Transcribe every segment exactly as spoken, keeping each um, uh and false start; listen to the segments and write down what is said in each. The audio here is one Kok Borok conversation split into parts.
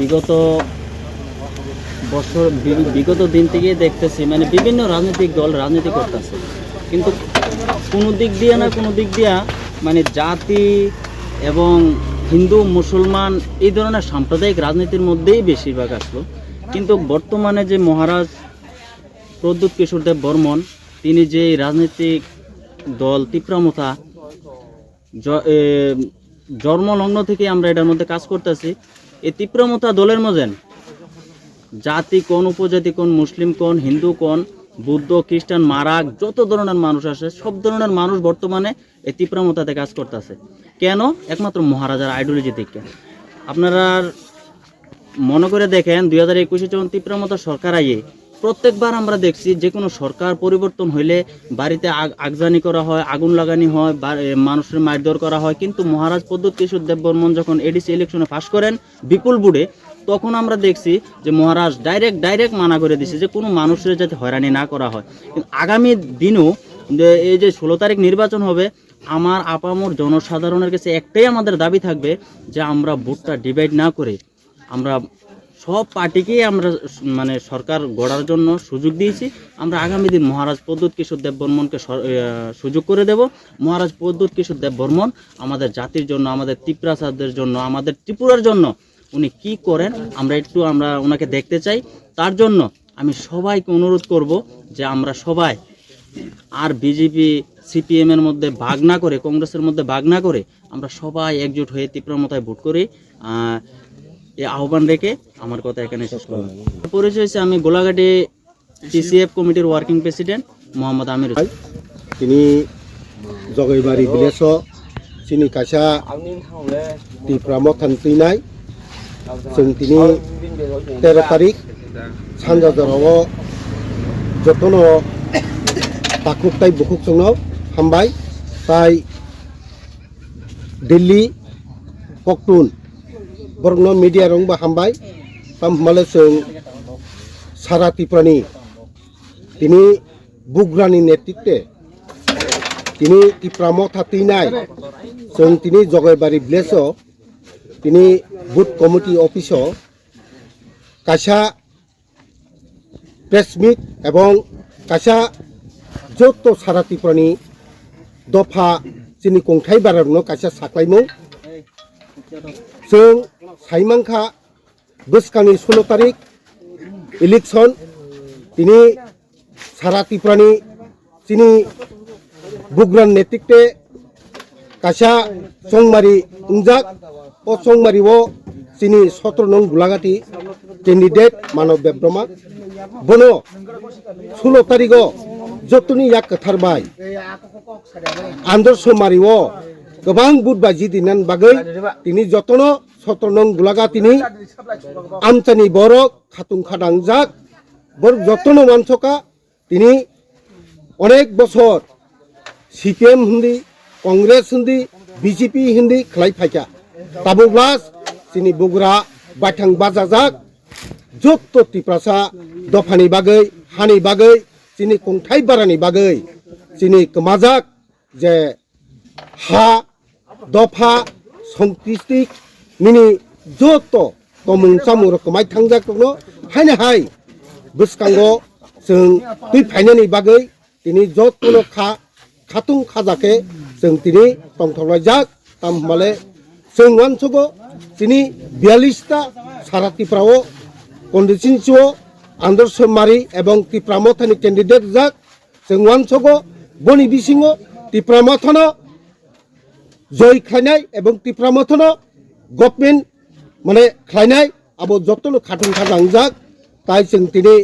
বিগত বছর বি- বিগত দিন থেকে দেখতেছি, মানে, বিভিন্ন রাজনৈতিক দল রাজনীতি করতেছে, কিন্তু কোনো দিক দিয়ে না কোনো দিক দিয়া, মানে, জাতি এবং হিন্দু মুসলমান এই ধরনের সাম্প্রদায়িক রাজনীতির মধ্যেই বেশিরভাগ আসলো। কিন্তু বর্তমানে যে মহারাজ প্রদ্যুৎ কিশোর দেব বর্মন, তিনি যে এই রাজনৈতিক দল তিপ্রামথা জ- এ, জন্মলগ্ন থেকে আমরা এটার মধ্যে কাজ করতেছি। এই তিপ্রামথা দলের মধ্যে জাতি কোন, উপজাতি কোন, মুসলিম কোন, হিন্দু কোন, বুদ্ধ, খ্রিস্টান, মারাক, যত ধরনের মানুষ আছে, সব ধরনের মানুষ বর্তমানে এই তিপ্রামথাতে কাজ করতেছে। কেন? একমাত্র মহারাজার আইডিওলজি দেখে। আপনারা মনে করে দেখেন, দুই হাজার একুশে যখন তিপ্রামথা সরকার আইয়ে, প্রত্যেকবার আমরা দেখছি যে কোনো সরকার পরিবর্তন হইলে বাড়িতে আগ- আগজানি করা হয়, আগুন লাগানি হয়, বা- এ, মানুষের মারধর করা হয়। কিন্তু মহারাজ প্রদ্যুৎ কিশোর দেব বর্মন যখন এডিসি ইলেকশনে পাশ করেন বিপুল ভোটে, তখন আমরা দেখছি যে মহারাজ ডাইরেক্ট ডাইরেক্ট মানা করে দিছে যে কোনো মানুষের যাতে হয়রানি না করা হয়। কিন্তু আগামী দিনও যে এই যে ষোলো তারিখ নির্বাচন হবে, আমার আপামর জনসাধারণের কাছে একটাই আমাদের দাবি থাকবে যে আমরা ভোটটা ডিভাইড না করে আমরা সব পার্টিকেই আমরা স- মানে সরকার গড়ার জন্য সুযোগ দিয়েছি। আমরা আগামী দিন মহারাজ প্রদ্যুৎ কিশোর দেব বর্মনকে সর- আহ, সুযোগ করে দেব। মহারাজ প্রদ্যুৎ কিশোর দেব বর্মন আমাদের জাতির জন্য, আমাদের তিপ্রাসাদের জন্য, আমাদের ত্রিপুরার জন্য উনি কি করেন, আমরা একটু আমরা ওনাকে দেখতে চাই। তার জন্য আমি সবাইকে অনুরোধ করব যে আমরা সবাই আর বিজেপি সিপিএম এর মধ্যে ভাগ না করে, কংগ্রেসের মধ্যে ভাগ না করে আমরা সবাই একজোট হয়ে তিপ্রামথায় ভোট করি। আহ, এই আহ্বান রেখে আমার কথা এখানে শেষ করলাম। পরিচয় হচ্ছে আমি গোলাঘাটে টিসিএফ কমিটির ওয়ার্কিং প্রেসিডেন্ট মোহাম্মদ আমির Hossain. Tini Jogaibari village o chini kaisa Tipra Motha ni twinai. Chwng tini tero tarik sanja jora o jotono takhuk tai bukhuk chwngno hambai. Tai Delhi, Koktun, borokno media rok bo hambai. Tamo hwnba le chwng sara Tripura ni tini bugrani netritwe tini Tipra Motha twinai chwng tini Jogaibari village o tini booth committee office o kaisa press meet ebong kaisa joto sara Tripura ni dopha chini kongthai bara rokno kaisa saklaimung. Chwng sai mankha bwskangni sullo tarik election, tini sara Tripura ni chini bugrani netritwe kaisa chongmari wngjak. O chongmari o chini sotro nong Gulagati candidate Manav Debbarma, bono sullo tarik o jotoni yak kwthar bai Andorsomari o kwbang vote bai jidinani bagwi tini jotono sotro nong Gulagati ni amchani borok khatung khadangjak, borok jotono uansukha. Tini onek bosor C P M hindi, Congress hindi, B J P hindi khlai phaikha. Tabuk last chini bugra baithang bachajak, jotto Tiprasa dophani bagwi, hani bagwi, chini kongthai barani bagwi, chini kwmajak je ha, dopha, songkristik nini joto tomung chamung rok kwmai thangjak tongno, haino hai bwskango chwng twi phainani bagwi tini jotono kha, khatung khaja khe chwng tini tongthok laijak. Tamo hwnba le chwng uansukgo chini biyallis ta sara Tripura o constituency o Andorsomari ebong Tipra Mothani candidate rijak. Chwng uansukgo boni bisingo Tipra Mothano joi khlainai ebong Tipra Mothano government mane khlainai abo jotono khatung khaja wngjak. Tai chwng tini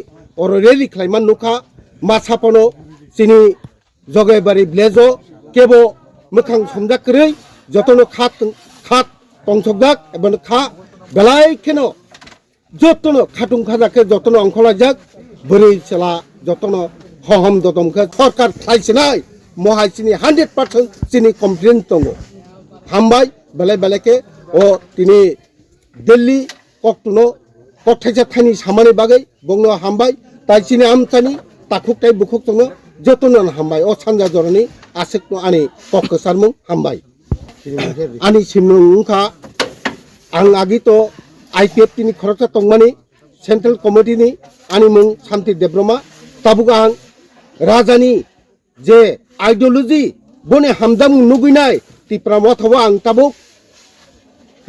oro rally khlaima nukha, ma saphano chini Jogaibari village o kebo mwkhang somjak kwrwi jotono khat khat tongsokjak ebong kha belai kheno jotono khatung khaja khe jotono ongkhorlaijak, bwrwi chwla jotono hohom dodom khe sorkar khlai sinai, mohai chini hundred percent chini confidence tongo. Hambai belai belai khe o tini Delhi koktuno kokthaisa thani samani bagwi bongno hambai, tai chini amchani takhuk tai bukhuk tongno jotono hambai. O sanja jorani aswkno ani kok kwcharmung hambai. Ani simung wngkha, ang agi to I P F T ni khoroksa tongmani Central Committee ni ani mung Santi Debroma. Tabuk ang rajani je ideology boni hamjakmung nugwinai Tipra Motha o ang tabuk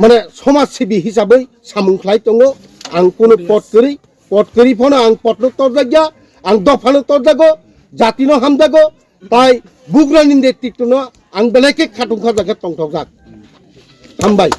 mane somaj sibi hisabwi samung khlai tongo. Ang kuno pot kwrwi, pot kwrwi phano ang potno torjakya, ang dophano torjago, jatino hamjago, tai bugrani netritono ang belai khe khatung kha jaga tongthokjak. Hambai.